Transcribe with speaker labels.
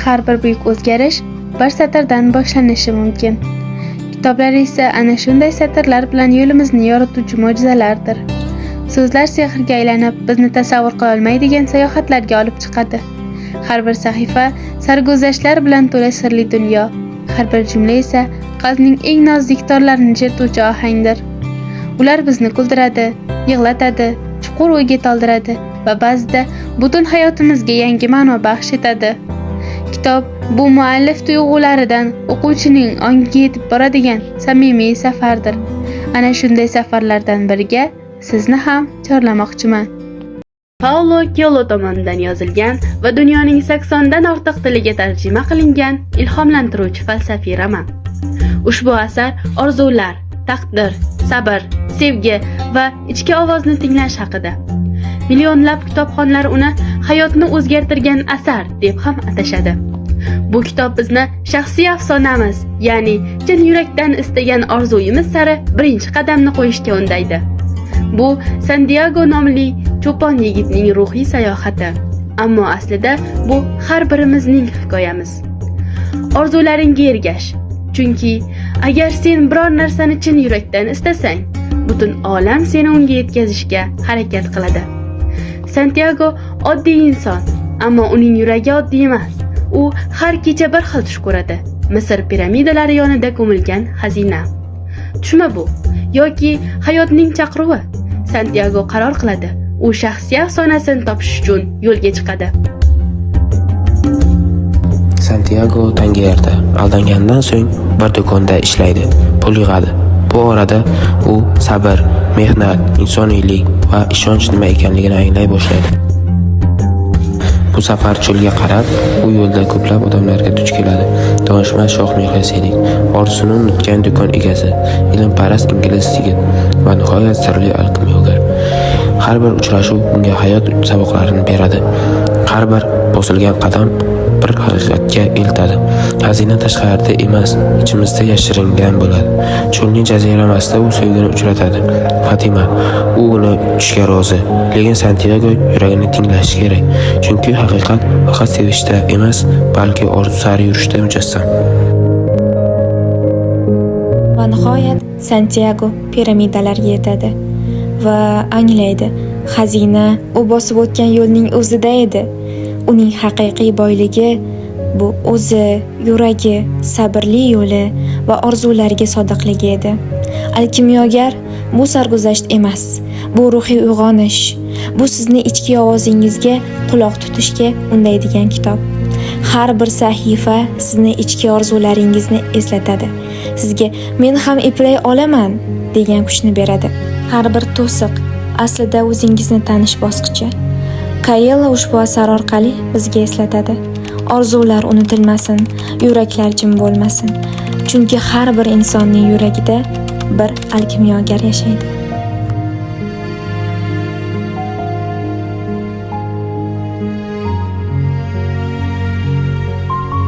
Speaker 1: Har bir buyuk o'zgarish bir satrdan boshlanishi mumkin. Kitoblar esa ana shunday satrlar bilan yo'limizni yorituvchi mo'jizalardir. So'zlar sehrga aylanib, bizni tasavvur qila olmaydigan sayohatlarga olib chiqadi. Har bir sahifa sarguzashtlar bilan to'la sirli dunyo. Har bir jumla esa qalbning eng nozik torlarini chertuvchi ohangdir. Ular bizni kuldiradi, yig'latadi, chuqur o'yga toldiradi va ba'zida butun hayotimizga yangi ma'no baxsh etadi. Kitob bu muallif tuyg'ularidan o'quvchining ongiga yetib boradigan samimiy safardir. Ana shunday safarlardan biriga sizni ham chorlamoqchiman. Paulo Koelo tomonidan yozilgan va dunyoning 80 dan ortiq tiliga tarjima qilingan ilhomlantiruvchi falsafiy roman. Ushbu asar orzular, taqdir, sabr, sevgi va ichki ovozni tinglash haqida. Millionlab kitobxonlar uni hayotni o'zgartirgan asar deb ham atashadi. Bu kitob bizni shaxsiy afsonamiz, ya'ni chin yurakdan istagan orzuyimiz sari birinchi qadamni qo'yishga undaydi. Bu Santiago nomli cho'pon yigitning ruhiy sayohati. Ammo aslida bu har birimizning hikoyamiz. Orzularingga ergash. Chunki agar sen biror narsani chin yurakdan istasang, butun olam seni unga yetkazishga harakat qiladi. Santiago oddiy inson, ammo uning yuragi oddiy emas. U har kecha bir xil tush ko'radi. Misr piramidalari yonida ko'milgan xazina. Tushmi bu yoki hayotning chaqiruvi? Santiago qaror qiladi. U shaxsiy afsonasini topish uchun yo'lga chiqadi.
Speaker 2: Santiago Tangierda aldangandan so'ng bir do'konda ishlaydi, pul yig'adi. Bu orada u sabr, mehnat, insoniylik va ishonch nima ekanligini anglay boshlaydi. Bu safar cho'lga qarab, u yo'lda ko'plab odamlarga duch keladi. Donishmand shoh Melxisedek, orzusini unutgan do'kon egasi, ilmparast ingliz yigit va nihoyat sirli alkimyogar. Har bir uchrashuv unga hayot saboqlarini beradi. Har bir bosilgan qadam bir haqiqatga eltadi. Xazina tashqarida emas, ichimizda yashiringan bo'ladi. Cho'lning jaziramasida u sevgini uchratadi. Fatima, u uni kutishga rozi. Lekin Santiago yuragini tinglashi kerak. Chunki haqiqat faqat sevishda emas, balki orzu sari yurishda mujassam.
Speaker 3: Va nihoyat Santiago piramidalarga yetadi va anglaydi: xazina u bosib o'tgan yo'lning o'zida edi. Uning haqiqiy boyligi bu o'zi, yuragi, sabrli yo'li va orzulariga sodiqligi edi. Alkimyogar bu sarguzasht emas, bu ruhiy uyg'onish, bu sizni ichki ovozingizga quloq tutishga undaydigan kitob. Har bir sahifa sizni ichki orzularingizni eslatadi. Sizga "Men ham eplay olaman" degan kuchni beradi. Har bir to'siq aslida o'zingizni tanish bosqichi. Koelo ushbu asar orqali bizga eslatadi: Orzular unutilmasin, yuraklar jim bo'lmasin. Chunki har bir insonning yuragida bir alkimyogar yashaydi.